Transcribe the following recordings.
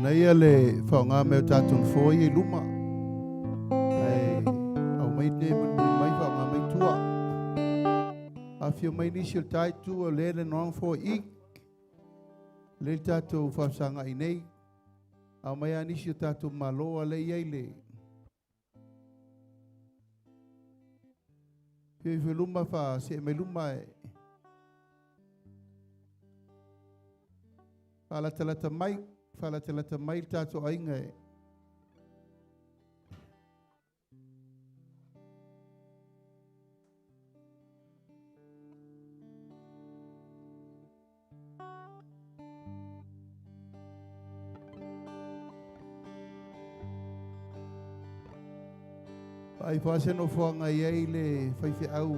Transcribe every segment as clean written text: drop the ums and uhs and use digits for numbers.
Manaia le faaaoga mai o tatou nofoa ia i luma. Ae aumai lenei mulimuli mai faaaoga mai tua. Afifio mai nisi o le ta itu o lea le nofoa i i. Lea le tatou faafesagai nei. Aumai lava nisi o tatou malo a lea e i ai le Afio ifo i luma faasee mai luma e faalatalata mai, faalatalata mai le tatou aiga e Vaai po o se nofoaga e i ai le faifeau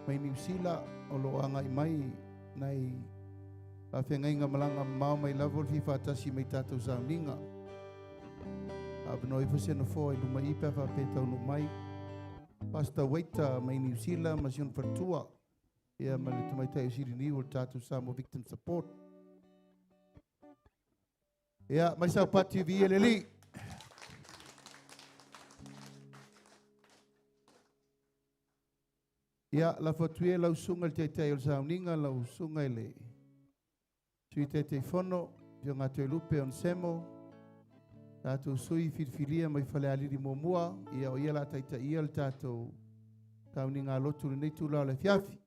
mai Niu Sila o lo o agai mai nai faafeagaiga malaga mamao mai lava o le fia faatasi mai tatou sauniga. Avanoa ifo se nofoa i luma i pe a faapea e taunuu mai. Pastor Waiter mai Niu Sila ma si ona faletua ia ma le tamaitai o Siliniu o le tatou Samoa Victim Support. Ia, mai Saupati viia le Alii. Ia, lafo atu ia lau susuga i le Taitai o le Sauniga, lau susuga i le Sui Taitaifono, Afioga Toelupe Onesemo, tatou sui filifilia mai Falealili muamua, ia o ia la taitaia le tatou sauniga lotu i lenei itula o le afiafi.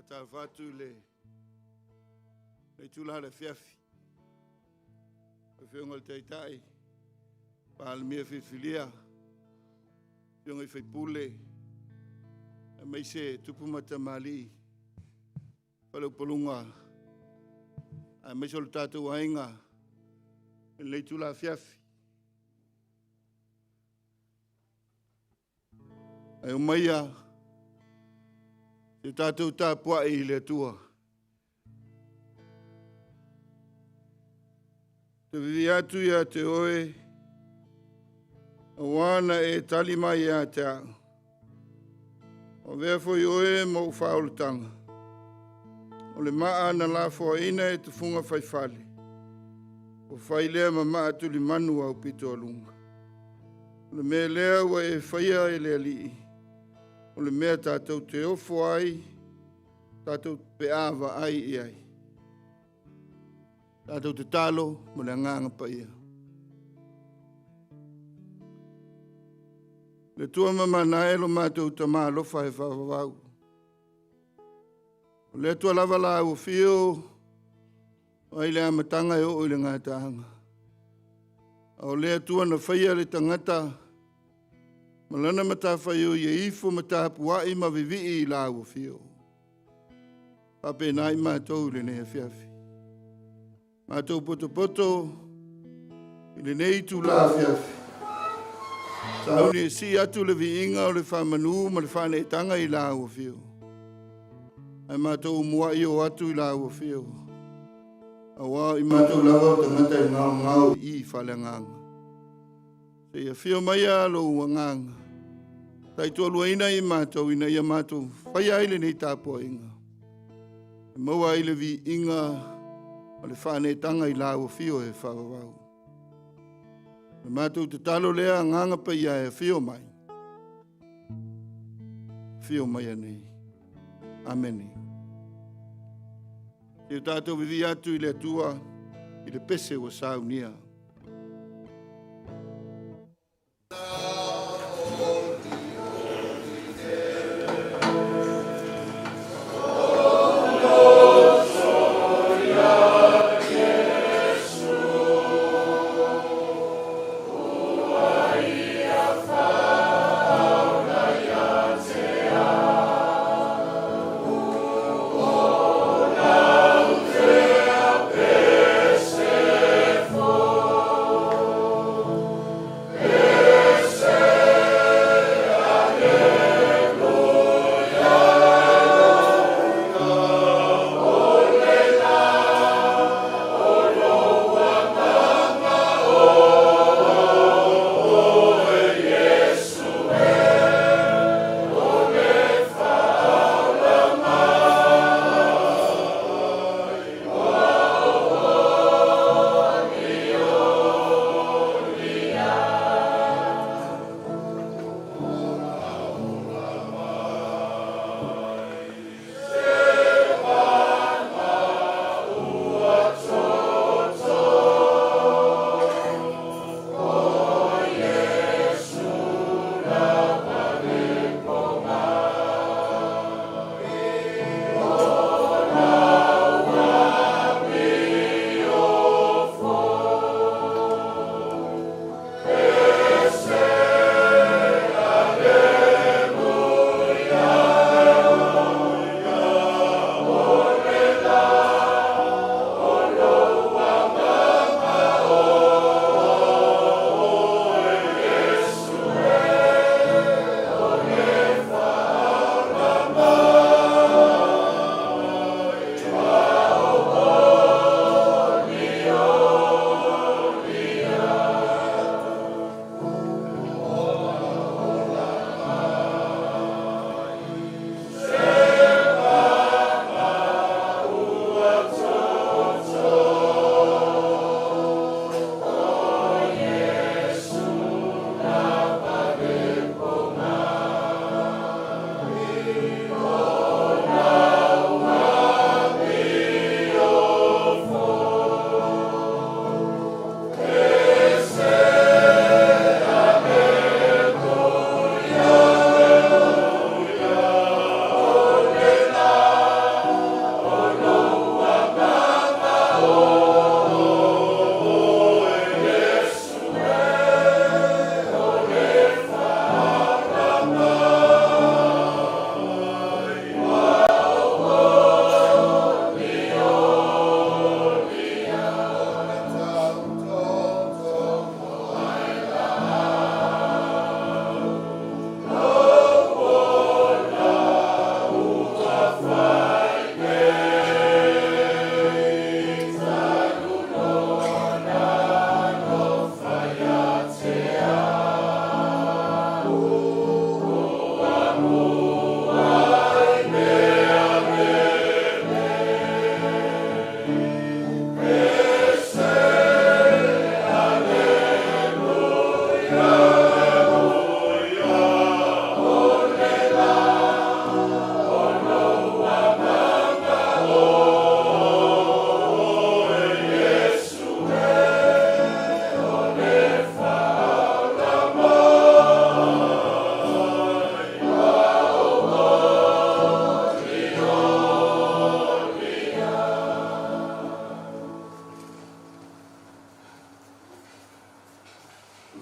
Faatalofa atu i le itula o le afiafi. Afioga i le Taitai, Palemia filifilia, Afioga i sui usufono, aemaise tupu ma tamalii, faleupoluga, aemaise o le tatou aiga i lenei itula afiafi. Ae omaia se tatou tapuai i le Atua. Te vivii atu ia te oe, aua na e tali mai ia te au. O avea foi oe ma ou faaolataga. O le maa na lafoaina e tufuga faifale. Ua fai lea ma maa tulimanu au pito aluga. O le mea lea ua e faia e le Alii, o le mea tatou te ofo ai, tatou pe a vaai i ai. Tatou tatalo mo le agaga paia. Le Atua mamana e lo matou Tama alofa e faavavau. O le Atua lava la ua fio ai le amataga e oo i le gataaga. A o le Atua na faia le tagata ma lana matafaioi e ifo ma tapuai ma vivii i la ua fio. Faapena i matou i lenei afiafi. Matou potopoto i lenei itula afiafi. Sauni e sii atu le viiga o le faamanu ma le faaneetaga i la ua fio. Ae matou muai o atu i la ua fio. Aua i matou lava o tagata e gaogao i faaleagaga. Se ia fio mai a lou agaga. Taitoaluaina i matou ina ia matou faia ai lenei tapuaiga. E maua ai le viiga ma le faaneetaga i la ua fio e faavavau. Le matou tatalo lea agaga paia e afio mai. Afio mai anei. Amene. Se o tatou vivii atu i le Atua i le pese ua saunia.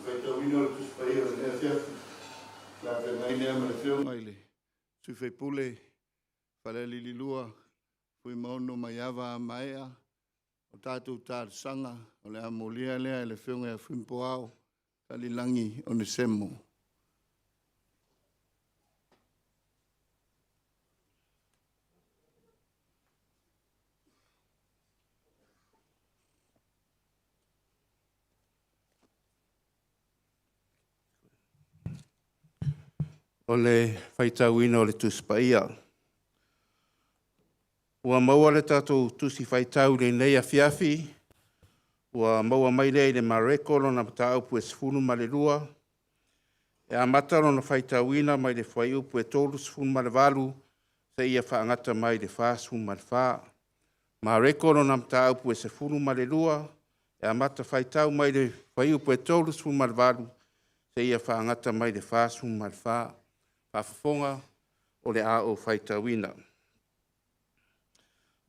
Faitauina o le Tusi Paia o lenei afiafi, le a feagai lea ma le Afioga i le Sui Faipule Falealili 2, Fuimaono Maiava Amaea. O tatou talosaga o le a molia lea e le Afioga ia Fuimaono Kalilagi Onesemo. O le faitauina o le Tusi Paia. Ua maua le tatou Tusi Faitau i lenei afiafi, ua maua mai lea i le Mareko lona mataupu e 12, e amata lona faitauina mai le fuaiupu e 38 seia faagata mai i le 44. Mareko lona mataupu e 12, e amata faitau mai le fuaiupu e 38 seia faagata mai le 44. Faafofoga o le a ou faitauina.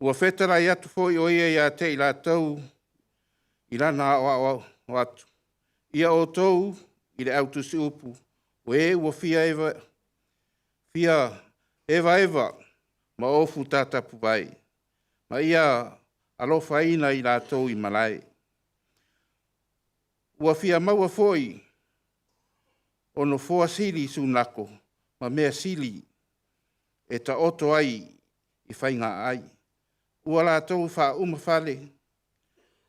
Ua fetalai atu foi o ia ia te i latou i lana aoao atu, “Ia outou i le autusiupu, o e ua fia evaeva ma ofu tatapuvae, ma ia alofaina i latou i malae. Ua fia maua foi o nofoa sili sunako ma mea sili e taoto ai i faigaai. Ua latou faauma fale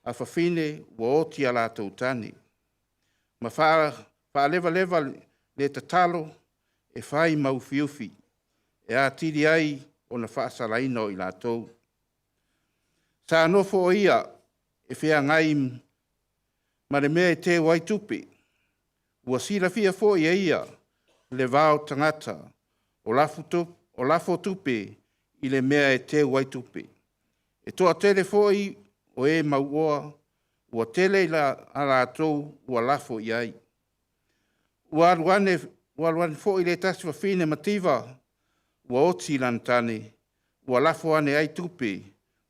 a fafine ua oti a latou tane, ma faalevaleva le tatalo e fai ma ufiufi, e atili ai ona faasalaina o i latou. Sa nofo o ia e feagai ma le mea e teu ai tupe. Ua silafia foi e ia le va o tagata o lafo tupe i le mea e teu ai tupe. E toatele foi o e mauoa ua tele a latou ua lafo i ai. Ua alu ane foi le tasi fafine mativa ua oti lana tane, ua lafo ane ai tupe,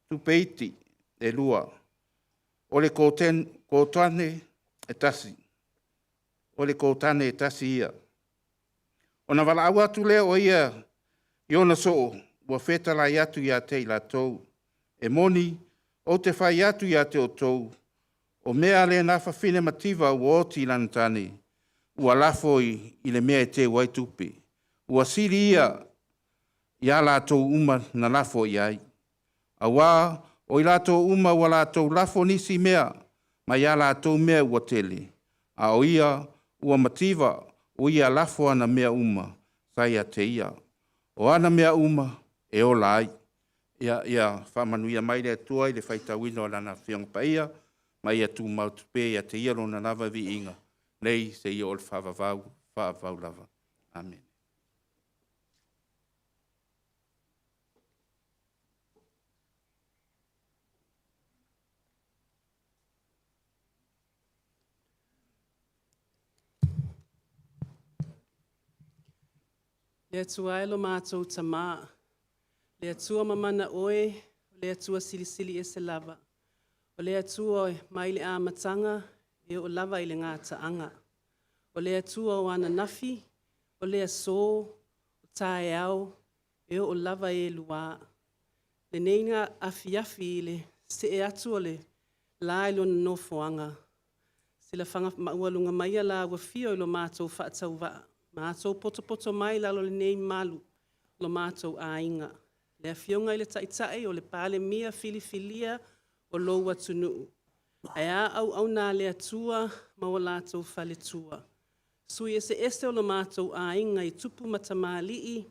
tupe iti e lua, o le kotane e tasi, o le kotane e tasi ia. Ona valaau atu lea o ia i ona soo, ua fetalai atu ia te i latou, “E moni ou te fai atu ia te outou, o mea a lena fafine mativa ua oti lana tane, ua lafo i le mea e teu ai tupe, ua sili ia ia latou uma na lafo i ai. Aua o i latou uma ua latou lafo nisi mea mai a latou mea ua tele, a o ia ua mativa ua ia lafo ana mea uma sa ia te ia. O ana mea uma e ola ai.” Ia faamanuia mai le Atua i le faitauina o Lana Afioga Paia, ma ia tumau pea ia te Ia Lona lava viiga, nei seia oo i le faavavau, faavavau lava. Amene. Le Atua e lo matou Tama, le Atua Mamana oe, le Atua Silisili Ese lava. O le Atua mai le amataga e oo lava i le gataaga. O le Atua o ananafi, o le aso, o taeao, e oo lava i e lua. Lenei afiafi i le see atu o le la i lona nofoaga, silafaga maualuga maia la ua afio i lo matou faatauvaa matou potopoto mai i lalo o lenei malu lo matou aiga. Le Afioga i le Taitai o le Palemia filifilia o lou atunuu, ae a auauna a le Atua ma o latou faletua. Sui eseese o lo matou aiga i tupu ma tamalii,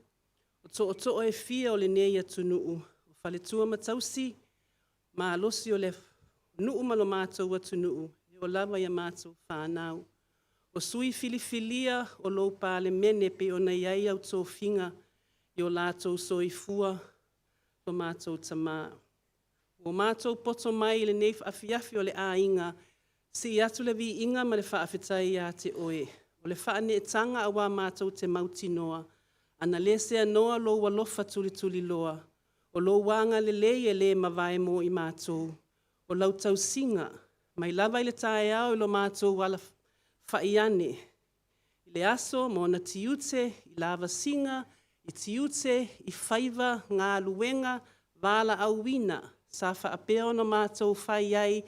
o tootoo e fia o lenei atunuu, faletua ma tausi, malosi o le nuu ma lo matou atunuu, e oo lava ia matou fanau. O sui usufono filifilia o lou Palemene e pei ona i ai au tofiga i o latou soifua ma o matou tama. Ua matou poto mai i lenei afiafi o le aiga, sii atu le viiga ma le faafetai ia te oe. O le faaneetaga aua matou te mautinoa, ana le seanoa lou alofa tulituliloa, o lou agalelei e le mavae mo i matou, o lau tausiga mai lava i le taeao i lo matou Fai ane i le aso ma ona tiute, i lavasiga, i tiute, i faiva, galuega, valaauina sa faapea ona matou fai ai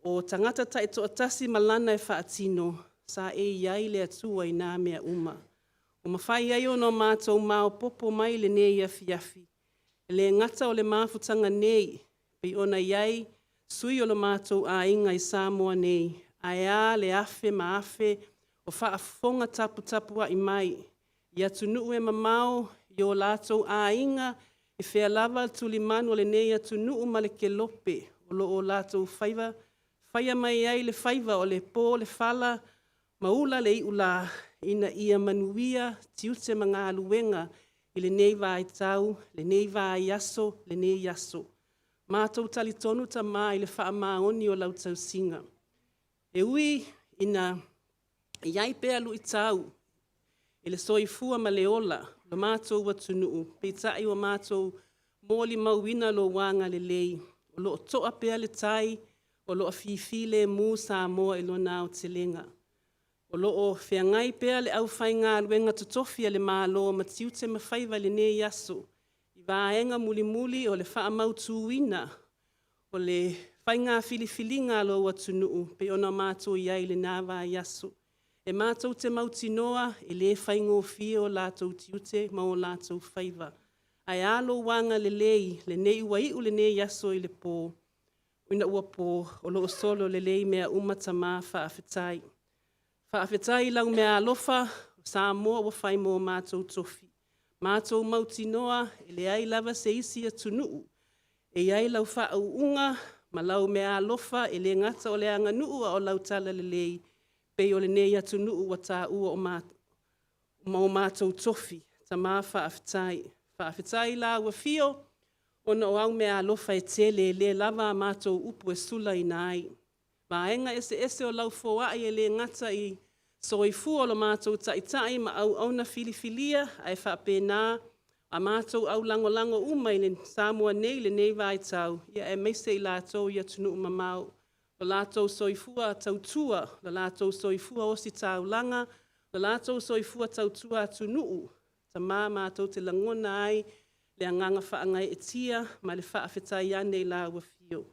o tagata taitoatasi ma lana e faatino, sa e i ai le Atua i na mea uma. Ua mafai ai ona matou maopoopo mai lenei afiafi, e le gata o le mafutaga nei pei ona i ai sui o le matou aiga i Samoa nei, ae a le afe ma afe o faafofoga taputapuai mai i atunuu e mamao i o latou aiga, i fea lava tulimanu o lenei atunuu ma le kelope o lo o latou faia mai ai le faiva o le po le fala ma ula le iulā ina ia manuia tiute ma galuega i lenei vaitau, lenei vaiaso, lenei aso. Matou te talitonu Tama i le faamaoni o lau tausiga. E ui ina i ai pea luitau i le soifua ma le ola o le matou atunuu, peitai ua matou molimauina lou agalelei o lo o toa pea le tai, o lo o fifilemu Samoa i lona aotelega. O lo o feagai pea le aufaigaluega totofi a le Malo ma tiute ma faiva i lenei aso i vaega mulimuli o le faamautuina o le faiga filifiliga a lou atunuu pei ona matou i ai i lena vaiaso. E matou te mautinoa e le faigofie o latou tiute ma o latou faiva. Ae a lou agalelei lenei ua iu lenei aso i le po, ina ua po, o lo o sololelei mea uma Tama faafetai. Faafetai i lau meaalofa o Samoa ua fai mo matou tofi. Matou mautinoa e leai lava se isi atunuu e i ai lau faauuga ma lau meaalofa, e le gata o le aganuu a o lau talalelei pei o lenei atunuu ua taua ma o matou tofi. Tama faafetai. Faafetai i lau Afio ona o au meaalofa e tele e le lava a matou upu e sulaina ai vaega eseese o lau foai, e le gata i le soifua o lo matou Taitai ma auauna filifilia, ae faapena a matou aulagolago uma i Samoa nei i lenei vaitau, aemaise i latou i atunuu mamao, o latou soifua tautua, o latou soifua ositaulaga, o latou soifua tautua atunuu. Tama matou te lagona ai le agaga faagaeetia ma le faafetai ane i lau Afio.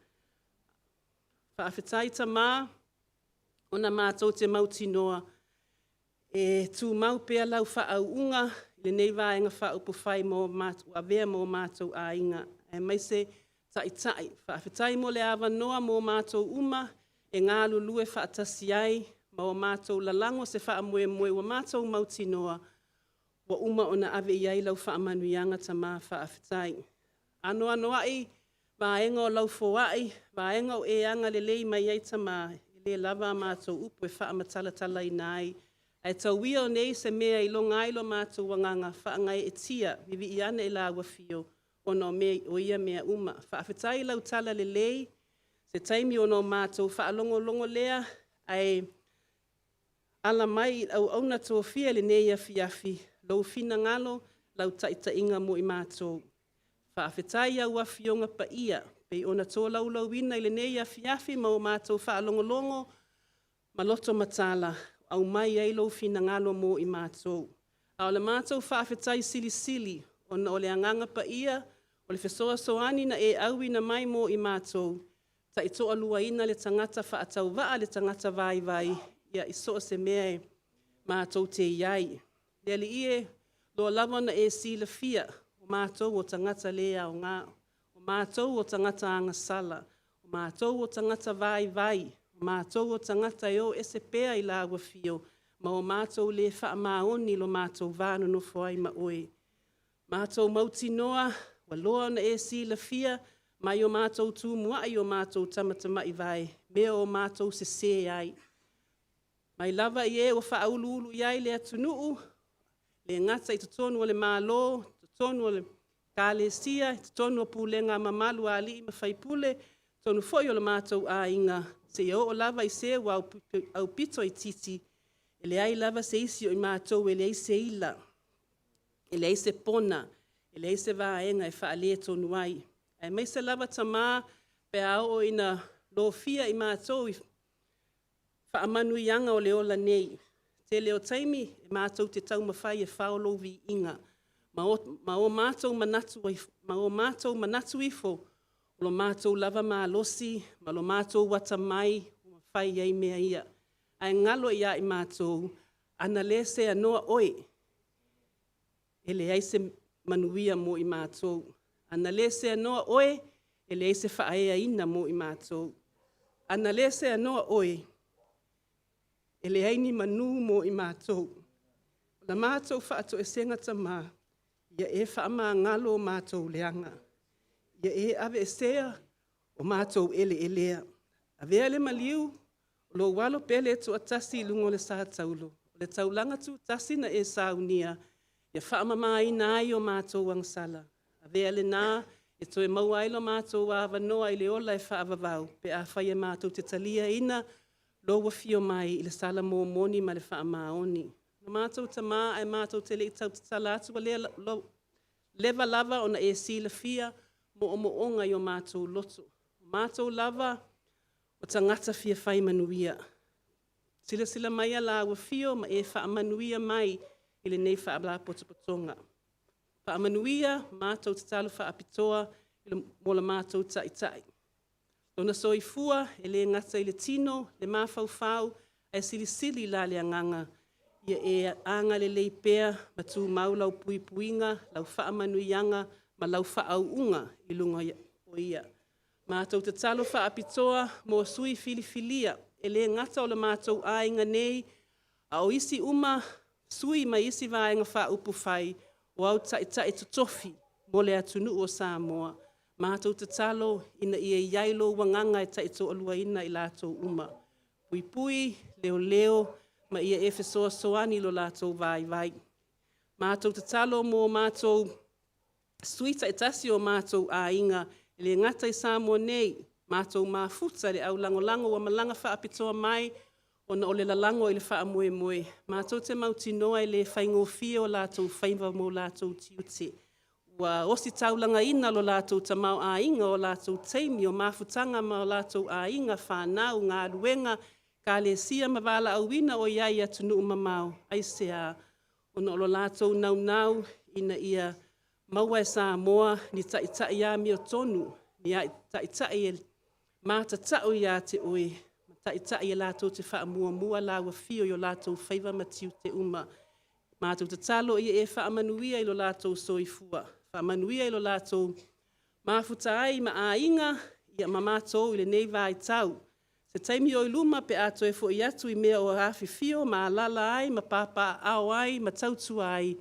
Faafetai Tama ona matou te mautinoa e tumau pea lau faauuga i lenei Vaega Faaupufai ua avea ma o matou aiga, aemaise Taitai. Faafetai mo le avanoa mo matou uma e galulue faatasi ai ma o matou lalago se faamoemoe ua matou mautinoa ua uma ona ave i ai lau faamanuiaga Tama faafetai. E anoanoai vaega o lau foai, vaega o e agalelei mai ai Tama, e le lava a matou upu e faamatalatalaina ai. Ae tau ia o nei se mea e iloga ai lo matou agaga faagaeetia, vivii ane i lau Afio ona o ia mea uma. Faafetai i lau talalelei, se taimi ona matou faalogologo lea, ae ala mai i auauna tofia i lenei afiafi lou finagalo, lau taitaiga mo i matou. Faafetai i au Afioga Paia pei ona tolaulauina i lenei afiafi ma o matou faalogologo ma loto matala, aumai ai lou finagalo mo i matou. A o le matou faafetai silisili ona o le Agaga Paia o le fesoasoani na e auina mai mo i matou, e taitoaluaina le tagata faatauvaa, le tagata vaivai i so o se mea matou te i ai. Le Alii e, ua lava ona e silafia o matou o tagata le aoga, o matou o tagata agasala, o matou o tagata vaivai, o matou o tagata e o ese pea i lau Afio ma o matou le faamaoni i lo matou va nonofo ai ma oe. Matou mautinoa ua loa ona e silafia mai o matou tumuai i o matou tamatamaivai mea o matou sese ai, mai lava i e ua faauluulu i ai le atunuu, e le gata i totonu o le Malo, totonu o Ekalesia, totonu o pulega mamalu a alii ma faipule, totonu foi o le matou aiga, seia oo lava i se ua aupito itiiti, e leai lava se isi o i matou e leai se ila, e leai se pona, e leai se vaega e faaletonu ai. Aemaise lava tama pe a oo ina lofia i matou i faamanuiaga o le ola nei. Tele o taimi e matou te taumafai e fao lou viiga ma o matou manatu ifo o lo matou lava malosi ma lo matou atamai ua mafai ai mea ia. Ae galo ia i matou, ana le seanoa oe, e leai se manuia mo i matou. Ana le seanoa oe, e leai se faaeaina mo i matou. Ana le seanoa oe, e leai ni manu mo i matou. O le matou faatoesega Tama, ia e faamagalo o matou leaga, ia e aveesea o matou eleelea. Avea le maliu o lou Alo pele e toatasi i luga o le sa taulo, o le taulaga tutasi na e saunia e faamamaina ai o matou agasala. Avea lena e toe maua ai lo matou avanoa i le ola e faavavau pe afai matou te taliaina lou afio mai i le sala momoni ma le faamaoni. Lo matou Tama ae matou te le i tau tatala atu, ua leva lava ona e silafia moomooga i o matou loto. O matou lava o tagata fia fai manuia. Silasila maia lau Afio ma e faamanuia mai i lenei Faalapotopotoga. Faamanuia, matou tatalo faapitoa mo le matou Taitai, lona soifua e le gata i le tino, le mafaufau, ae silisili la le agaga, ia e agalelei pea ma tumau lau puipuiga, lau faamanuiaga ma lau faauuga i luga o ia. Matou tatalo faapitoa mo sui usufono filifilia, e le gata o le matou aiga nei, a o isi uma sui usufono mai isi Vaega Faaupufai o au taitai totofi mo le atunuu o Samoa. Matou tatalo ina ia i ai lou agaga e taitoaluaina i latou uma, puipui, leoleo ma ia e fesoasoani i lo latou vaivai. Matou tatalo mo matou sui usufono taitasi o matou aiga, e le gata i Samoa nei, matou mafuta i le aulagolago ua malaga faapitoa mai ona o le lalago i le faamoemoe, matou te mautinoa e le faigofie o latou faiva ma o latou tiute. Ua ositaulagaina lo latou tamaoaiga, o latou taimi, o mafutaga ma o latou aiga, fanau, galuega, ekalesia ma valaauina o i ai i atunuu mamao. Aisea? Ona o le latou naunau ina ia maua e Samoa ni taitai amiotonu, ni taitai e matatau ia te oe, taitai latou te faamuamua lau Afio i o latou faiva ma tiute uma. Matou tatalo ia e faamanuia i lo latou soifua, faamanuia i lo latou mafuta ai ma aiga ma matou i lenei vaitau. Se taimi o i luma pe a toe foi atu i mea o afifio ma alaala ai ma papaaao ai ma tautua ai,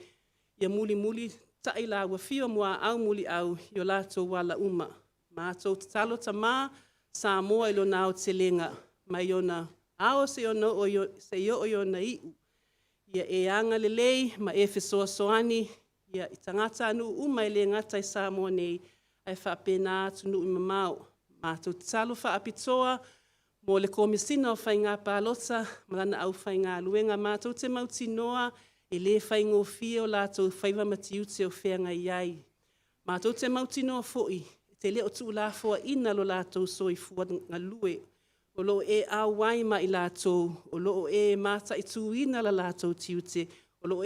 ia mulimulitai lau Afio Muaau Muliau i o latou ala uma. Matou tatalo Tama, Samoa i lona aotelega, mai ona ao seia oo i ona iu, ia e agalelei ma e fesoasoani i tagatanuu uma e le gata i Samoa nei, ae faapena atunuu e mamao. Matou tatalo faapitoa mo le Komesina o Faiga Palota ma lana aufaigaluega, matou te mautinoa e le faigofie o latou faiva ma tiute o feagai ai. Matou te mautinoa foi e te le o tuulafoaiina lo latou soifua galue, o lo o e auai ma i latou, o lo o e mataituina lo latou tiute, o lo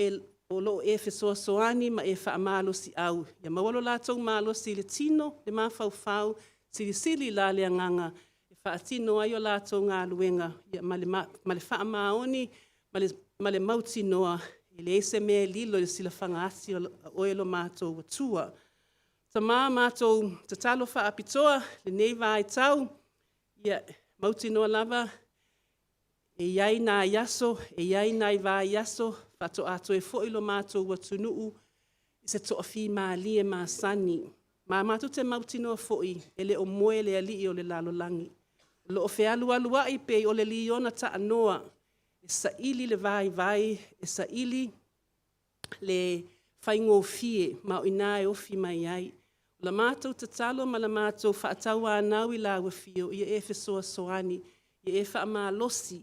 o e fesoasoani ma e faamalosiau ia maua lo latou malosi i le tino, le mafaufau, silisili la le agaga e faatino ai a latou galuega ma le faamaoni ma le mautinoa e leai se mea e lilo i le silafaga ati a oe lo matou Atua. Tama, matou tatalo faapitoa i lenei vaitau, ia e mautinoa lava e i ai nai aso, e i ai nai vaiaso faatoa toe foi lo matou atunuu i se toafimalie masani. Ma matou te mautinoa foi, e le o moe le alii o le lalolagi, o lo o fealualuai pei o le liona taanoa e saili le vaivai, e saili le faigofie, ma o i ina e ofi mai ai. O le matou tatalo ma le matou faatauanau i lau Afio, ia e fesoasoani, ia e faamalosi,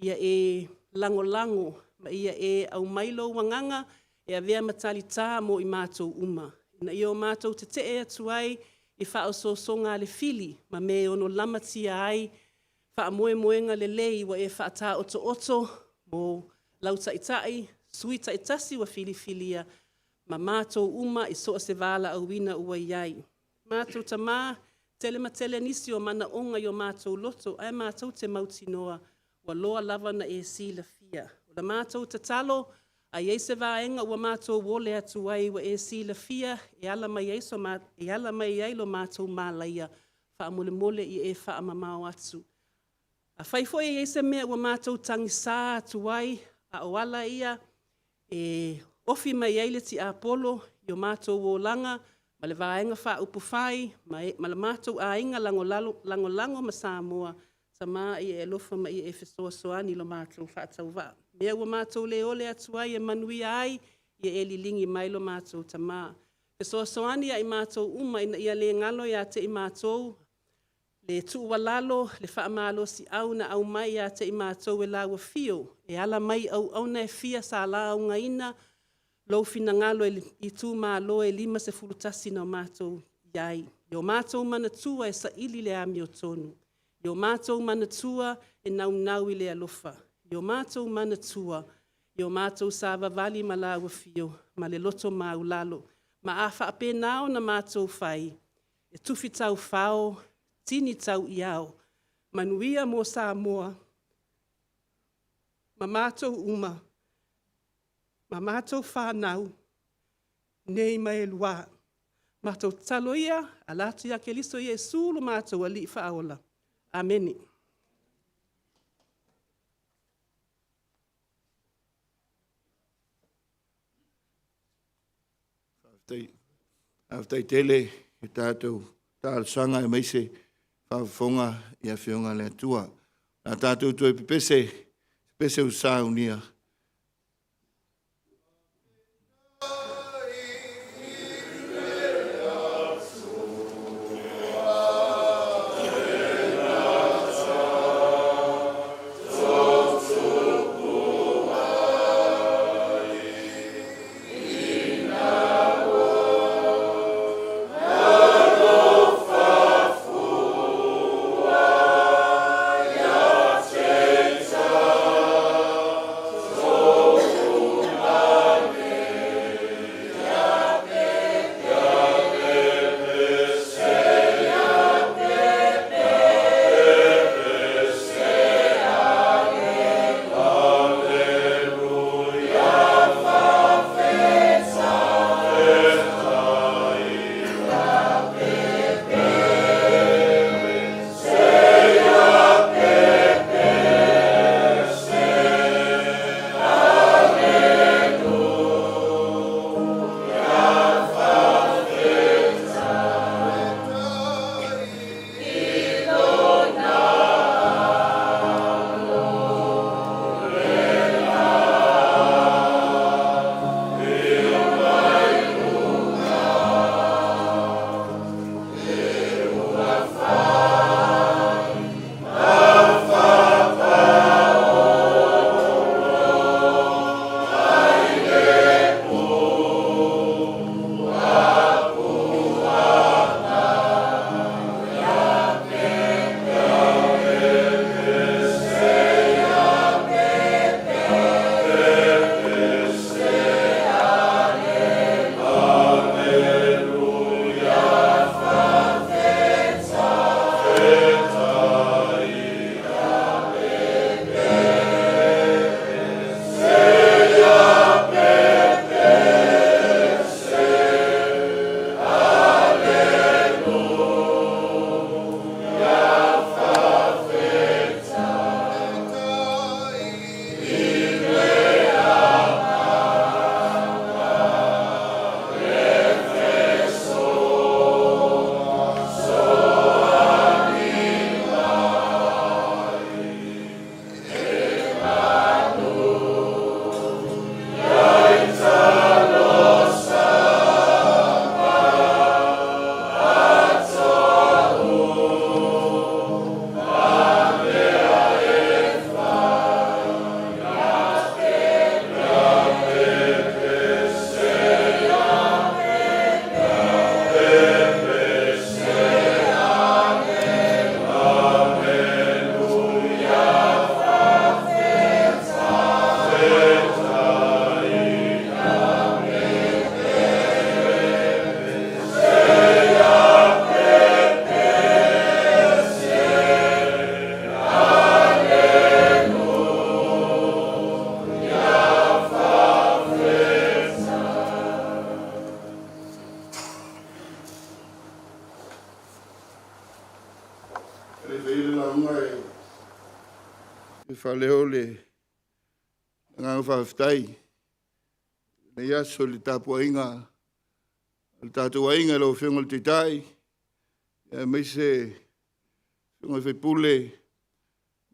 ia e lagolago ma ia e aumai lou agaga e avea ma talita mo i matou uma, ina ia matou tetee atu ai i faaosoosoga a le fili ma mea e ono lamatia ai Faamoemoega lelei ua e faataotooto mo lau Taitai, sui taitasi ua filifilia, ma matou uma i so o se valaauina ua i ai. Matou Tama, tele ma tele nisi o manaoga i o matou loto, ae matou te mautinoa ua loa lava ona e silafia. O le matou tatalo, a i ai se vaega ua matou ole atu ai ua e silafia e ala mai ai lo matou malaia, faamolemole ia e faamamao atu. Afai foi e i ai se mea ua matou tagisa atu ai, a o ala ia e ofi mai ai le tiapolo i o matou olaga ma le Vaega Faaupufai ma le matou aiga lagolago ma Samoa, Tama ia e alofa ma ia e fesoasoani i lo matou faatauvaa. O mea ua matou le ole atu ai e manuia ai, ia e liligi mai lo matou Tama. Fesoasoani ia i matou uma ina ia le galo ia te i matou le tuualalo, le faamalosiau na aumai ia te i matou e lau Afio e ala mai i auauna e fia sa laugaina lou finagalo i itumalo e 51 na matou i ai. Ia matou manatua e saili le amiotonu, ia matou manatua e naunau i le alofa, ia matou manatua ia matou savavali ma lau Afio ma le loto maualalo. Ma a faapena ona matou fai, e tufi taufao, tini tauiao, manuia mo Samoa ma matou uma ma matou fanau nei ma e lua. Matou tatalo ia, ala atu ia Keriso Iesu lo matou Alii Faaola. Amene. Faafetai tele i tatou talosaga aemaise faafofoga i Afioga a le Atua. O le a tatou toe pepese i se pese ua saunia. E faaleo le agaga faafetai lenei aso i le tapuaiga a le tatou aiga i lau Afioga i le Taitai aemaise Afioga i sui usufono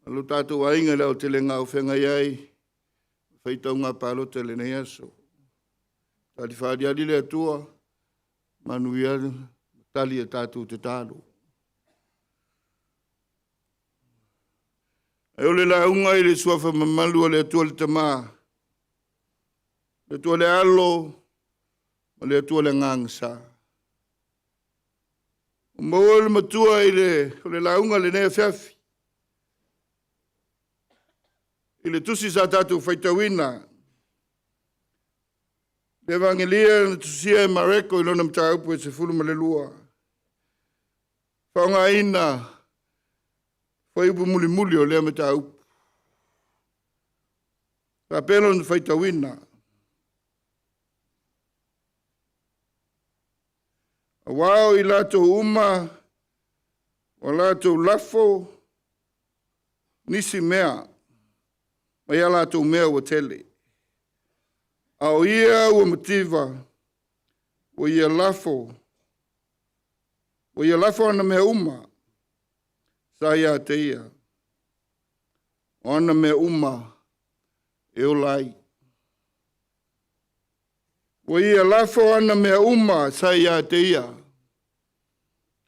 ma lo tatou aiga i le aotelega ua feagai ai ma faitauga palota i lenei aso. Tali faaaliali le Atua, manuia tali a tatou tatalo. Ae o le lauga i le suafa mamalu o le Atua le Tama, le Atua le Alo ma le Atua le Agaga Sa. Ua maua le matua i le, o le lauga i lenei afiafi i le tusi sa tatou faitauina, le Evagelia na tusia e Mareko i lona mataupu e 12, faaaogaina fuaiupu mulimuli o lea mataupu. E faapea lona faitauina. Aua o i latou uma ua latou lafo nisi mea mai a latou mea ua tele, a o ia ua mativa ua ia lafo ana mea uma sa ia te ia, o ana mea uma e ola ai. Ua ia lafo ana mea uma sa ia te ia,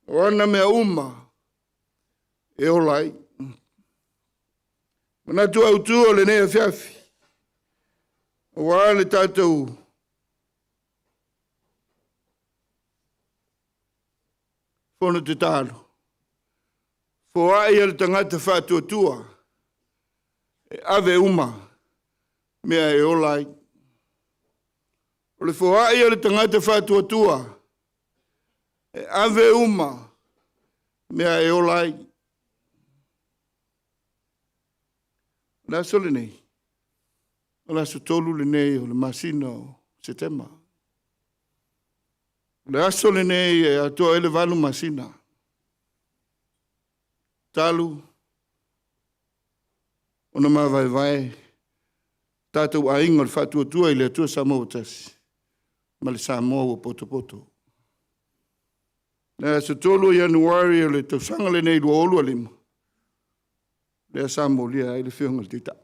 o ana mea uma e ola ai. Manatu autu o lenei afiafi, aua le tatou fono tatalo, foai e le tagata faatuatua e ave uma mea e ola ai. O le foai o le tagata faatuatua e ave uma mea e ola ai. O le aso lenei, o le aso 3 lenei o le masina o Setema. O le aso lenei e atoa ai le 8 masina talu ona mavaevae tatou aiga o le Faatuatua i le Atua Samoa ua Tasi ma le Samoa ua potopoto. Le aso 3 o Ianuari o le tausaga lenei 2025, lea sa molia ai le Afioga i le Taitai.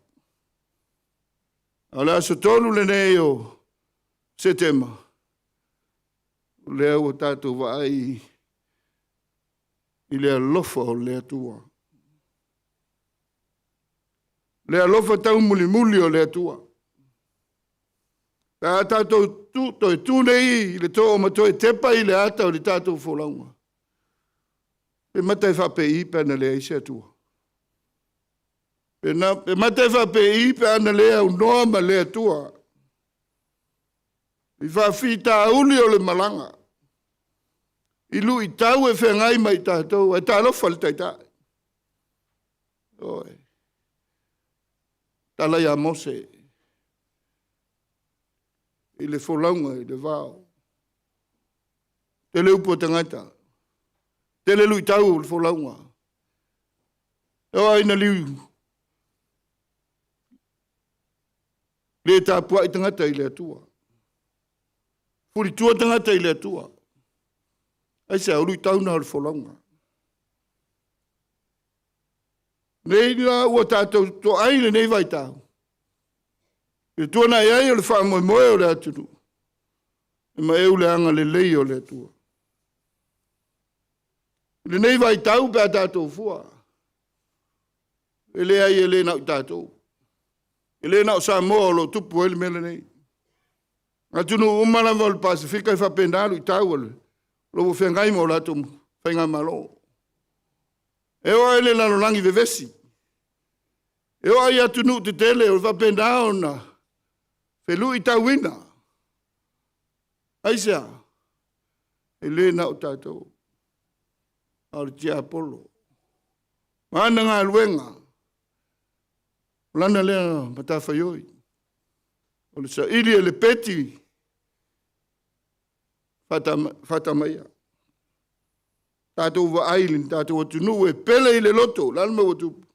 A o le aso 3 lenei o Setema, o lea ua tatou vaai i le alofa o le Atua. Le alofa taumulimuli o le Atua. Pe a tatou toe tu nei i le too ma toe tepa i le ata o le tatou folauga, pe mata e faapei pe ana leai se Atua? Pe mata e faapei pe ana le aunoa ma le Atua i faafitauli o le malaga, i luitau e feagai ma i tatou, ae talofa i le Taitai. Ioe. Tala ia Mose i le folauga i le vao. Tele upu a tagata, tele luitau o le folauga. E oo lava ina liu le tapuai tagata i le Atua, fulitua tagata i le Atua. Aisea? O luitau na o le folauga. Nei la ua tatou toai i lenei vaitau, i le tuanai ai o le faamoemoe o le atunuu, e maeu le agalelei o le Atua. I lenei vaitau pe a tatou fua, e leai e le na o i tatou, e le na o Samoa o lo o tupu ai le mea lenei. Atunuu uma lava o le Pasefika e faapena luitau o lo o feagai ma o latou faigamalo. E oo lava i le lalolagi vevesi, e oo lava i atunuu tetele o faapena ona feluitauina. Aisea? E le na o tatou, a o le tiapolo ma ana galuega, o lana lea matafaioi, o le saili e le peti faatamaia. Tatou vaai i le tatou atunuu e pele i le loto, o le a le mea ua tupu?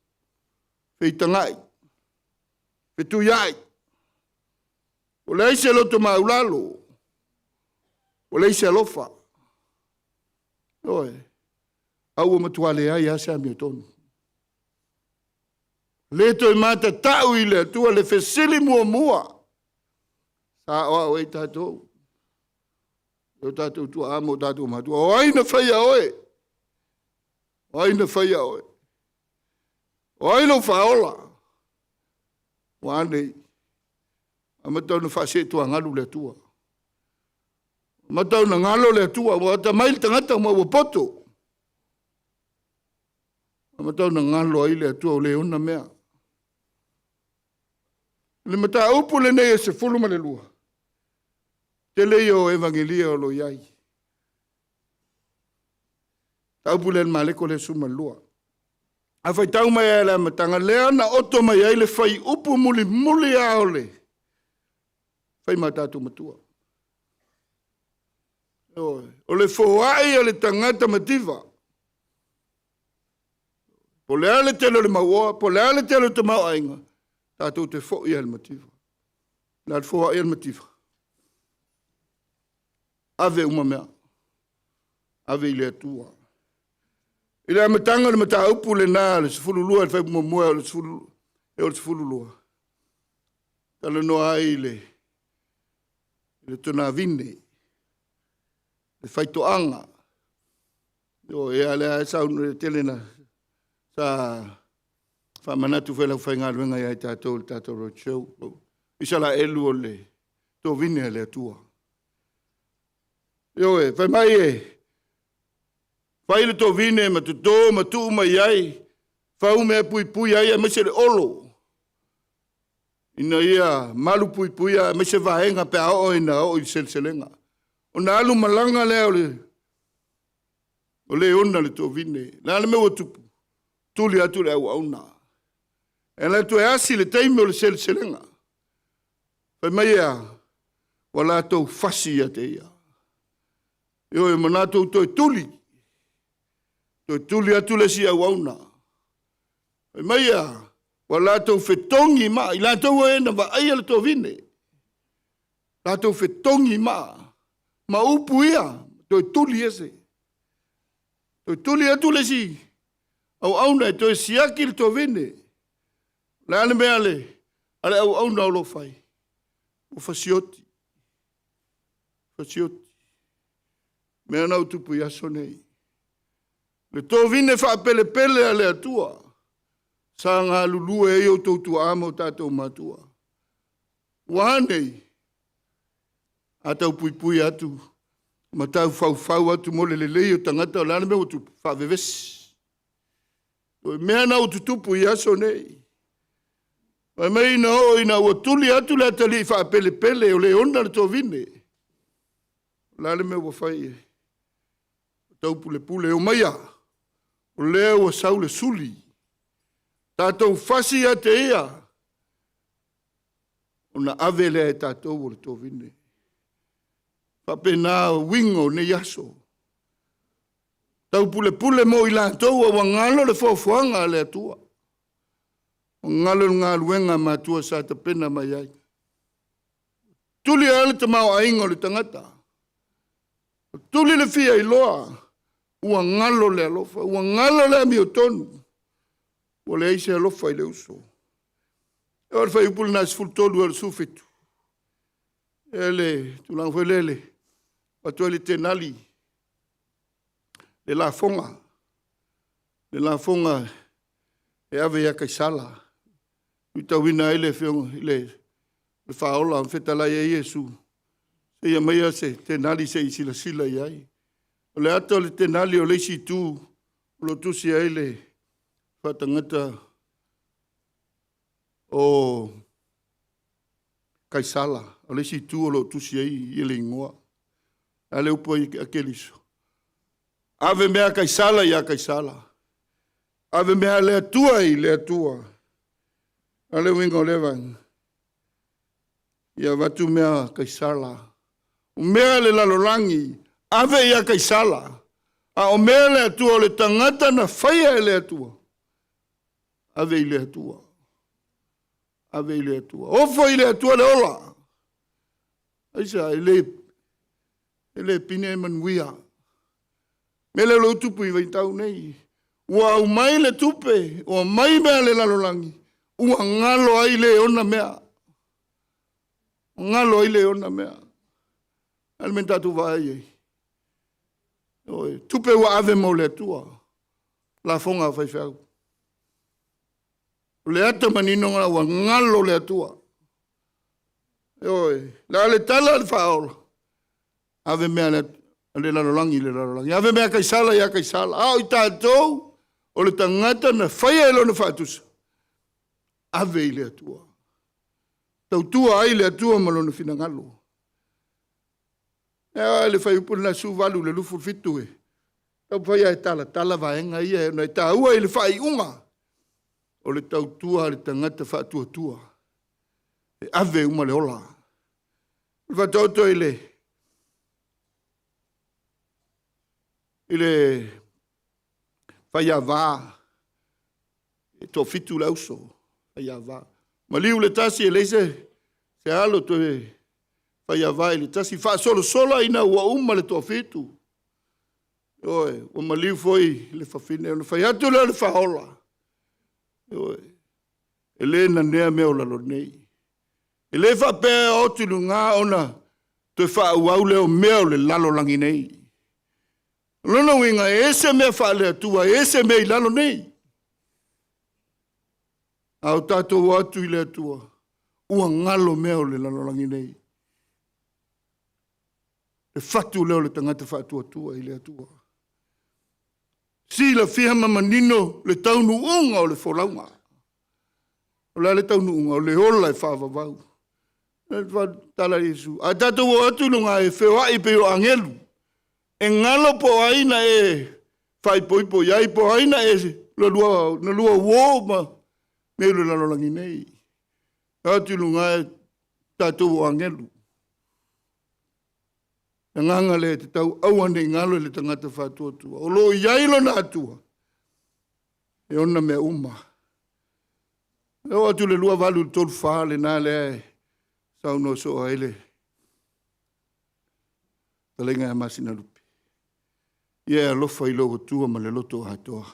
Feitagai. Fetuiai. Ua leai se loto maulalo. Ua leai se alofa. Ioe. A ua matua leai lava se amiotonu. Le toe matatau i le Atua le fesili muamua. Sa aoao ai tatou. E o tatou tuaa ma o tatou matua. O ai na faia oe? O ai na faia oe? O ai lou faaola? Ua a nei? Amata ona faaseetuagalu le Atua. Amata ona galo le Atua. Ua atamai le tagata ma ua poto. Amata ona galo ai le Atua o le ona mea. Le mataupu lenei e 12, tele ia o evagelia o lo o i ai. Taupu lea le Maleko lea 12. A faitau mai ai le amataga, lea na oto mai ai le faiupu mulimuli lava o le fai ma tatou matua. O le foai a le tagata mativa. Po le a le tele o le mauoa, po le a le tele o le tamaoaiga, tatou te foi lava i le mativa. O le a le foai a le mativa? Ave uma mea. Ave i le Atua. I le amataga o le mataupu lena, le 12, le fuaiupu muamua e o le 12, talanoa ai i le tonavine, le faitoaga. O ea lea e sau tele na sa faamanatu foi lau faigaluega ia i tatou le tatou road show. Isaraelu o le tovine a le Atua. Ioe, fai mai e fai le tovine ma toto ma tuu mai ai, fau mea puipui ai aemaise le olo, ina ia malu puipuia aemaise vaega pe a oo ina oo i le seleselega. Ona alu malaga lea o le ona le tovine. Le a le mea ua tupu? Tuli atu le auauna. E alu atu e asi le taimi o le seleselega. Fai mai ea, ua latou fasi ia te ia. Ioe, ma latou toe tuli. Toe tuli atu le isi auauna. Fai mai ea, ua latou fetogi maa, i latou e na vaaia le tovine. Latou fetogi maa, ma upu ia, toe tuli ese. Toe tuli atu le isi auauna e toe siaki le tovine. Le a le mea a le auauna o lo o fai? Ua fasioti. Fasioti. Mea na utupu i aso nei. Le tovine faapelepele a le Atua, sa galulue ai outou tuaa ma o tatou matua. Ua a nei? A tau puipui atu, ma tau faufau atu mo le lelei o tagata, o le a le mea ua tupu? Faavevesi. O mea na ututupu i aso nei. Fai mai ina oo ina ua tuli atu le atalii faapelepele o le ona le tovine. O le a le mea ua fai e? Tau pulepule o maia. O lea ua sau le suli. Tatou fasi ia te ia. Ona ave lea e tatou o le tovine. Faapena uiga o nei aso. Tau pulepule mo i latou ua galo le foafoaga a le Atua. Ua galo le galuega matua sa tapena mai ai. Tuli ai le tamaoaiga o le tagata. Tuli le fia iloa. Ua galo le alofa, ua galo le amiotonu. Ua leai se alofa i le uso. E o le fuaiupu lena 13 e o le 17. E le tulaga foi lele, atu ai le tenali, le lafoga e ave ia Kaisala. Uitauina ai le afioga i le faaola fetalai ai Iesu. Seia maia se tenali se i silasila i ai. O le ata o le tenali o le isi itu o lo tusi ai le faatagata o Kaisala. O le isi itu o lo tusi ai i le ingoa. A le upu ai a Keliso. Ave mea Kaisala ia Kaisala. Ave mea le Atua i le Atua. A le uiga o lea vaega. Ia avatu mea Kaisala. O mea le lalolagi, ave ia Kaisala. A o mea le Atua o le tagata na faia e le Atua. Ave i le Atua. Ave i le Atua. Ofo i le Atua le ola. Aisea? E le, e le pine e manuia. Mea lea o lo o tupu i vaitau nei. Ua aumai le tupe, ua aumai mea a le lalolagi, ua galo ai le ona mea. Ua galo ai le ona mea. A le mea na tatou vaai ai. Ioe, tupe ua ave mo le Atua, lafoga a faifeau. O le ata manino lena ua galo le Atua. Ioe, le a le tala a le faaola, ave mea a le lalolagi i le lalolagi, ave mea a Kaisala ia Kaisala. A o i tatou, o le tagata na faia i lona faatusa, ave i le Atua. Tautua ai le Atua ma lona finagalo. E le fuaiupu lena 18 i le 27 e taumafai lava e talatala vaega ia ona e taua i le faaiuga o le tautua a le tagata faatuatua e ave uma le ola. O le faataoto i le i le faiava e toafitu le auso faiava. Maliu le tasi e leai se alo toe faiava i le tasi, faasolosolo ina ua uma le toafitu. Ioe, ua maliu foi le fafine ona fai atu lea o le Faaola, ioe, e le nanea mea o lalo nei. E le faapea e o atu i luga ona toe faaauau lea o mea o le lalolagi nei. O lona uiga, e ese mea faale-Atua, e ese mea i lalo nei. A o tatou o atu i le Atua, ua galo mea o le lalolagi nei. Le fatu lea o le tagata faatuatua i le Atua. Silafia ma manino le taunuuga o le folauga. O le a le taunuuga? O le ola e faavavau. Tala Iesu, a tatou o atu i luga e feoai pei o agelu, e galo po o ai na e faaipoipo i ai, po o ai na e na lua, na lua uo ma mea i le lalolagi nei. O atu i luga e tatou o agelu. Le agaga lea e tatau aua ne i galo i le tagata faatuatua. O lo o i ai lona Atua e ona mea uma. E oo atu i le 28 i le 34 lena lea e saunoa soo ai le fetalaiga ia Masinalupe. Ia e alofa i lou Atua ma le loto atoa,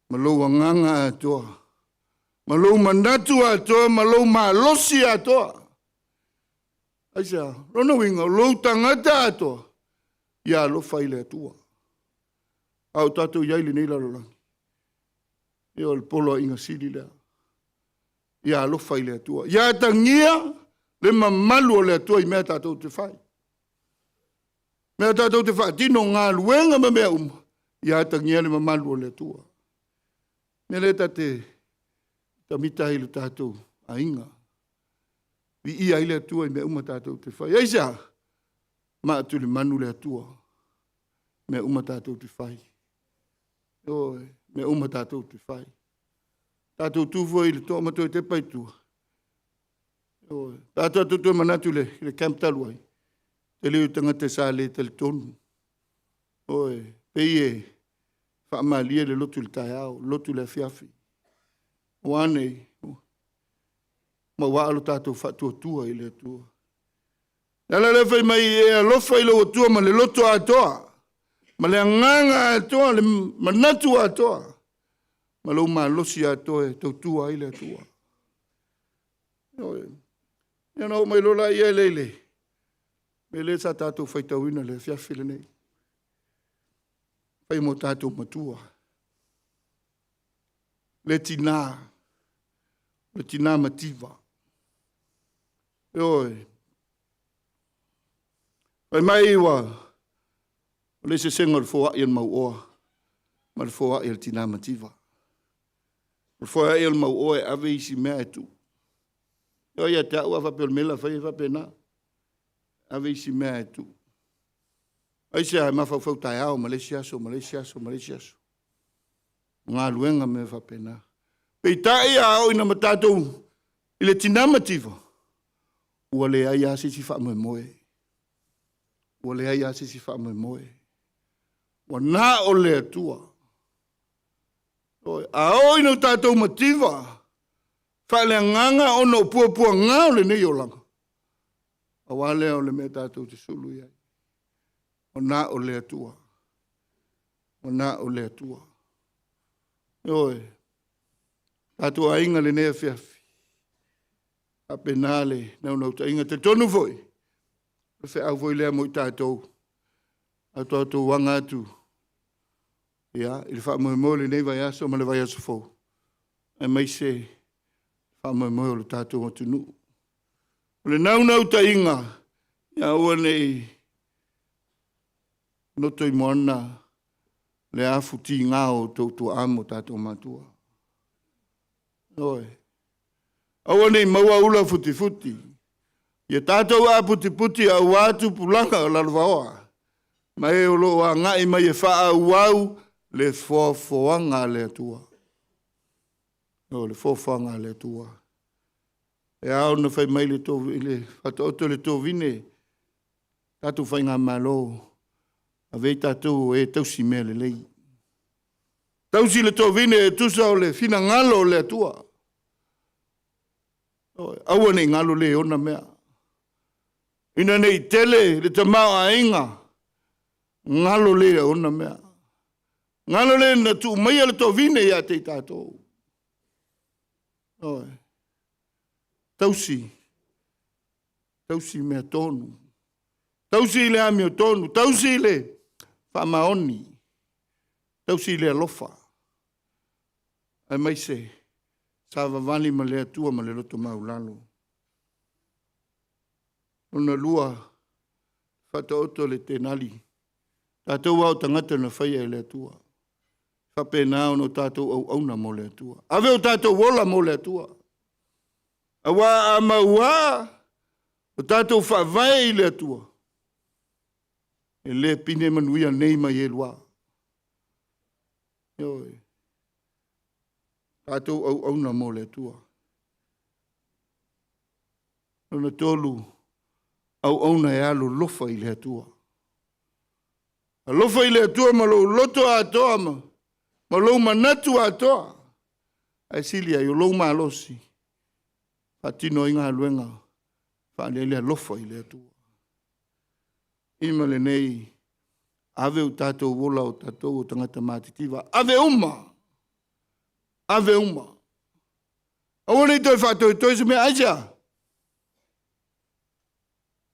ma lou agaga atoa, ma lou manatu atoa, ma lou malosi atoa. Aisea? Lona uiga, o lou tagata atoa, ia alofa i le Atua. A o tatou i ai i lenei lalolagi, ia o le poloaiga sili lea. Ia alofa i le Atua. Ia atagia le mamalu o le Atua i mea tatou te fai. Mea tatou te faatino, galuega ma mea uma, ia atagia le mamalu o le Atua. Mea lea ta te tamita ai i le tatou aiga. Viia ai le Atua i mea uma tatou te fai. Aisea? Maatulimanu le Atua. Mea uma tatou te fai. Ioe, mea uma tatou te fai. Tatou tu foi i le toa ma toe tepa i tua. Ioe, pe a tatou toe manatu i le camp talu ai, tele o tagata sa le talitonu. Ioe, pei e faamalie le lotu i le taeao, lotu i le afiafi. Ua a nei? Ma ua lo tatou faatuatua i le Atua. Le ala lea fai mai e alofa i lou Atua ma le loto atoa, ma le agaga atoa, le manatu atoa, ma lou malosi atoa e tautua ai le Atua. Ioe. Ia ona oo mai loa lea i le mea lea sa tatou faitauina i le afiafi lenei. Fai mo tatou matua. Le tina, le tina mativa. Ioe. Fai mai ua o le eseesega o le foai o le mauoa ma le foai o le tina mativa. O le foai o le mauoa e ave isi mea e tuu. Ioe ia te au a faapea o le mea la fai e faapena. Ave isi mea e tuu. Aisea e mafaufau taeao ma le isi aso ma le isi aso ma le isi aso. Galuega mea faapena. Peitai a oo ina ma tatou i le tina mativa, ua leai lava se isi faamoemoe. Ua leai lava se isi faamoemoe. Ua na o le Atua. A oo ina tatou mativa, Faaleagaga ona o puapuaga o lenei olaga, auā lea o le mea tatou te sulu i ai. O na o le Atua. O na o le Atua. Ioe, tatou aiga lenei afiafi, faapena le naunautaiga. Talitonu foi, o le feau foi lea mo i tatou, a o tatou aga atu ia, i le faamoemoe o lenei vaiaso ma le vaiaso fou, aemaise faamoemoe o le tatou atunuu. O le naunautaiga, ia aua ne i loto i moana le afu tiga o outou tuaa ma o tatou matua. Ioe. Aua ne i maua ula futifuti, ia tatou aputiputi aua tupulaga o lalovaoa ma e o lo o agai mai e faaauau le foafoaga a le Atua. O le foafoaga a le Atua. E ao ona fai mai le Faataoto i le tovine, tatou Faigamalo, avea i tatou o e tausi mea lelei. Tausi le tovine e tusa o le finagalo o le Atua. Aua ne i galo le ona mea. Ina ne i tele le tamaoaiga, galo le ona mea. Galo le na tuu maia le tovine ia te i tatou. Ioe. Tausi, tausi mea tonu, tausi le amiotonu, tausi le faamaoni, tausi le alofa, aemaise savavali ma le Atua ma le loto maualalo. Lona lua, faataoto le tenali, tatou lava o tagata na faia e le Atua. E faapena ona tatou auauna mo le Atua. Ave o tatou ola mo le Atua. Aua a mauā o tatou faavae i le Atua, e le pine manuia nei ma ielua. Ioe. Tatou auauna mo le Atua. Lona tolu, auauna e alolofa i le Atua. Alofa i le Atua ma lou loto atoa ma lou manatu atoa, ae sili ai o lou malosi faatino ai galuega faaali ai le alofa i le Atua. Ima lenei, ave o tatou ola o tatou o tagata matitiva, ave uma, ave uma. Aua ne i toe faatoetoe se mea, aisea?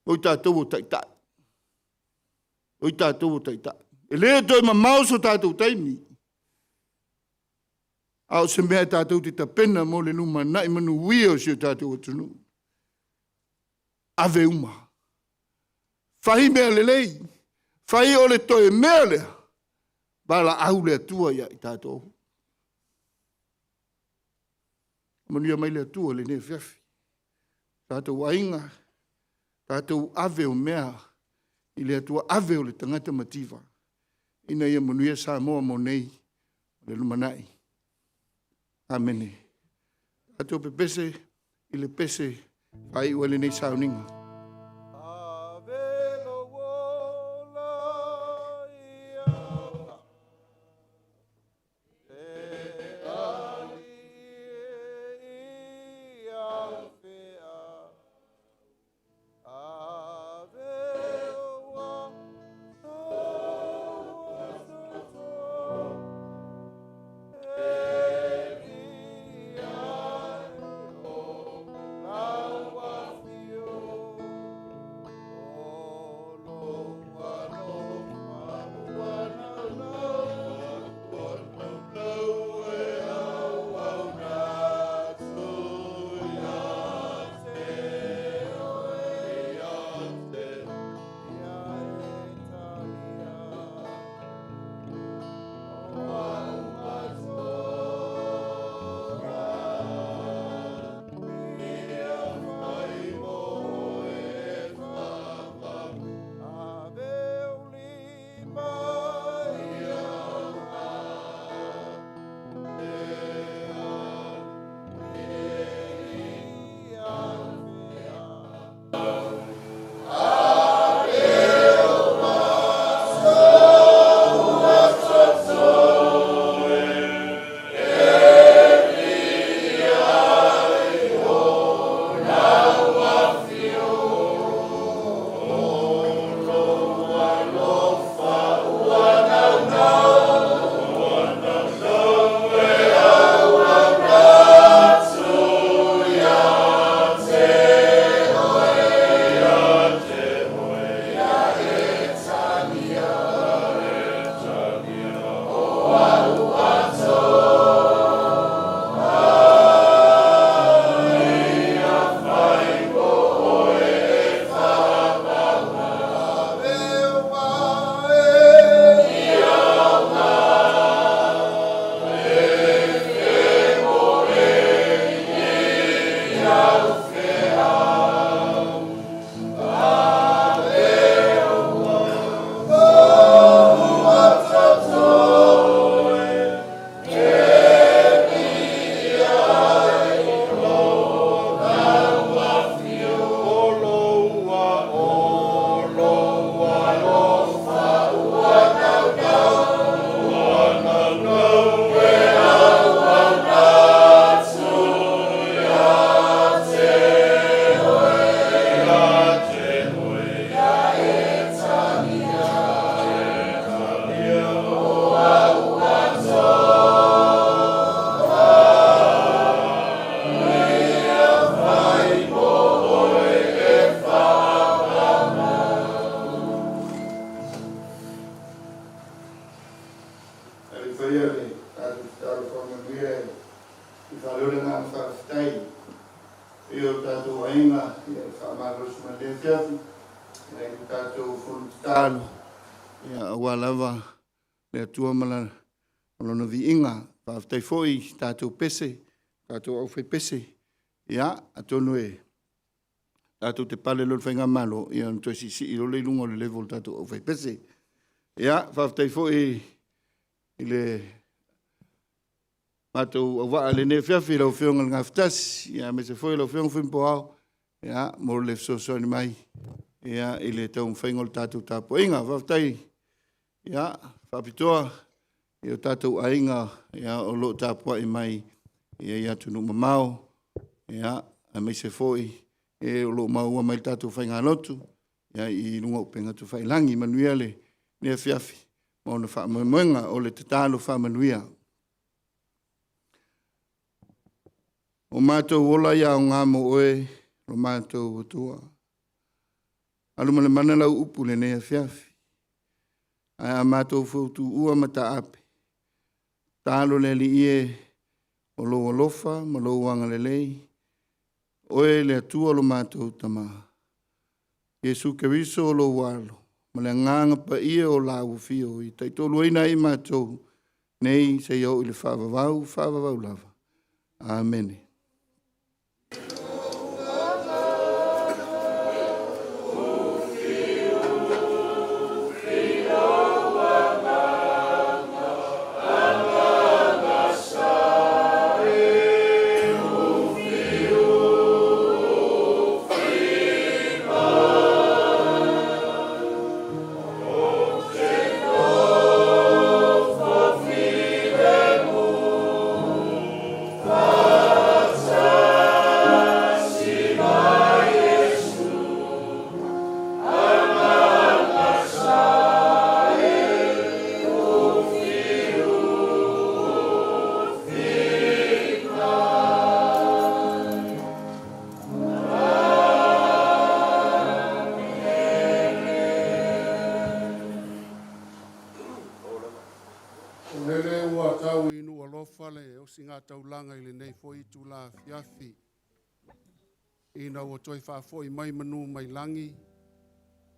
O i tatou o taitai. O i tatou o taitai. E le toe mamao so tatou taimi, a o se mea tatou te tapena mo le lumanai manuia o si o tatou atunuu. Ave uma. Fai mea lelei. Fai o le toe mea lea, valaau le Atua ia i tatou. Manuia mai le Atua lenei afiafi. Tatou aiga, tatou ave o mea i le Atua, ave o le tagata mativa, ina ia manuia Samoa mo nei le lumanai. Amene. Tatou pepese i le pese faaiu ai lenei sauniga. Ave lou ola ia e alii e i au fea. Ave ua e ki ai o lau afio. Faafetai i o tatou aiga ia le faamalosi mai lenei afiafi ia i le tatou fono tatalo ia aua lava le Atua ma Lona viiga. Faafetai foi i tatou pese, tatou aufaipese, ia atonu e tatou te pale loa i le faigamalo ona toe siisii loa lea i luga o le level o le tatou aufaipese. Ia, faafetai foi i le matou auvaa i lenei afiafi lau Afioga i le Gafatasi, aemaise foi lau Afioga Fuimapuaao mo le fesoasoani mai i le taumafaiga o le tatou tapuaiga. Faafetai faapitoa i o tatou aiga o lo o tapuai mai i atunuu mamao, aemaise foi e o lo o maua mai le tatou faigalotu i luga o upega tafailagi. Manuia lenei afiafi ma ona faamoemoega. O le tatalo faamanuia. O matou ola ia aoga mo oe lo matou Atua. Alumalamana lau upu i lenei afiafi, ae a matou futuua ma taape, tatalo le Alii e, o lou alofa ma lou agalelei, oe le Atua o lo matou Tama, Iesu Keriso o lou Alo ma le Agaga Paia o la ua Afio e taitoaluaina ai matou nei seia oo i le faavavau, faavavau lava. Amene. O lele ua tau inu alofa le osigataulaga i lenei foi itula afiafi, ina ua toe faafoi mai manu mai lagi,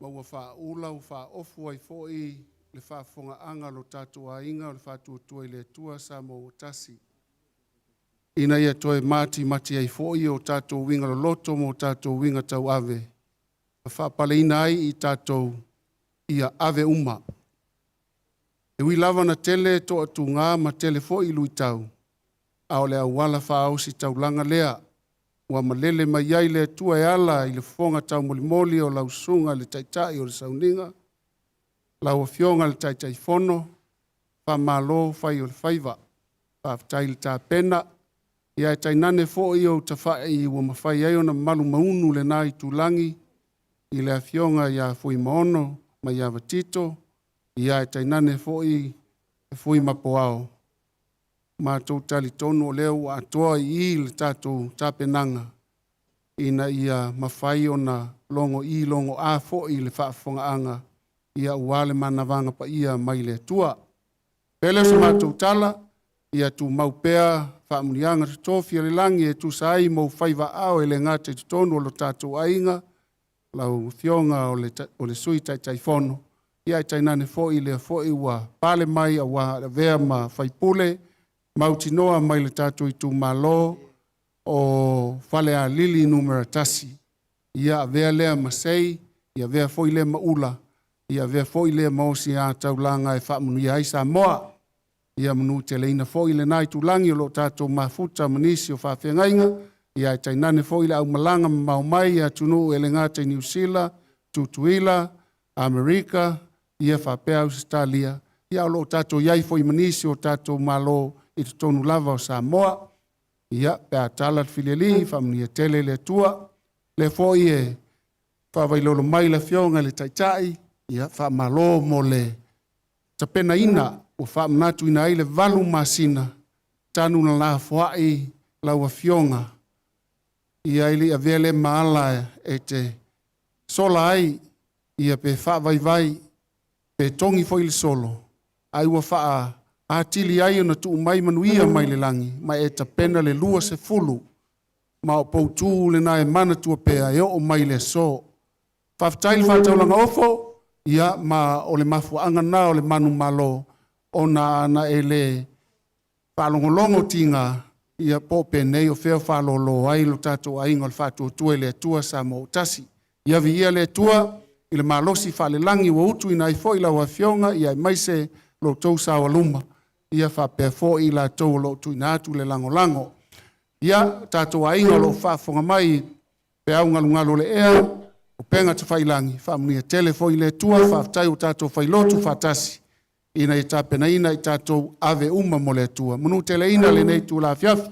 ma ua faaula ua faaofu ai foi le faafofogaaga a lo tatou aiga o le Faatuatua i le Atua Samoa ua Tasi, ina ia toe matimati ai foi o tatou uiga loloto ma o tatou uiga tauave, ma faapaleina ai i tatou ia ave uma. E ui lava ina tele toatuga ma tele foi luitau, a o le auala faaositaulaga lea ua malele mai ai le Atua e ala i le fofoga taumolimoli o lau Susuga i le Taitai o le Sauniga, lau Afioga i le Taitaifono, faamalo fai o le faiva, faafetai le tapena, ae tainane foi ou tafai ua mafai ai ona malumaunu lena itulagi i le Afioga ia Fuimaono Maiava Tito, ae tainane foi Fuimapuao. Matou te talitonu o lea ua atoa i i le tatou tapenaga ina ia mafai ona logo'i logo'a foi le faafofogaaga aua le manavaga paia mai le Atua. Ona faapea lea o se matou tala, ia tumau pea faamanuiaga totofi a le lagi e tusa ai ma ou faiva aao e le gata i totonu o lo tatou aiga, lau Afioga o le Sui Taitaifono, ae tainane foi lea foi ua pale mai ua avea ma sui usufono mautinoa mai le tatou itumalo o Falealili 1, ia avea lea ma sei, ia avea foi lea ma ula, ia avea foi lea ma ositaulaga e faamanuia ai Samoa. Ia manuteleina foi lena itulagi o lo o tatou mafuta ma nisi o faafeagaiga, ae tainane foi le aumalaga mamao mai i atunuu e le gata i Niu Sila, Tutuila, Amerika, ia faapea Ausetalia, ia o lo o tatou i ai foi ma nisi o tatou malo i totonu lava o Samoa. Ia, pe a tala le filialii, faamanuia tele le Atua. O lea foi e faavailolo mai le Afioga i le Taitai, ia faamalo mo le tapenaina ua faamanatuina ai le 8 masina talu ona lafoai lau Afioga ia e le i avea lea ma ala e te sola ai ia pe faavaivai pe togi foi le solo, ai ua faaatili ai ona tuu mai manuia mai le lagi ma e tapena le 20 Ma o poutū lena e manatua pea e oo mai le aso. Faafetai le faataulaga ofo, ia ma o le mafuaaga lena o le manumalo ona ana e le faalogologo tiga, ia po o penei o fea o faalolo ai lo tatou aiga o le Faatuatua i le Atua Samoa ua tasi. Ia viia le Atua i le malosi faalelagi ua utuina ai foi lau Afioga ia aemaise lo outou saoaluma, ia faapea foi i latou o lo o tuuina atu le lagolago. Ia, tatou aiga o lo o faafofoga mai i peau galugalu o le ea, upega tafailagi, faamanuia tele foi le Atua, faafetai ua tatou failotu faatasi ina ia tapenaina i tatou ave uma mo le Atua. Manuteleina lenei itula afiafi.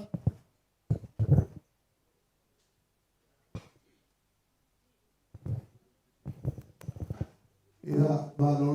Ia, malo.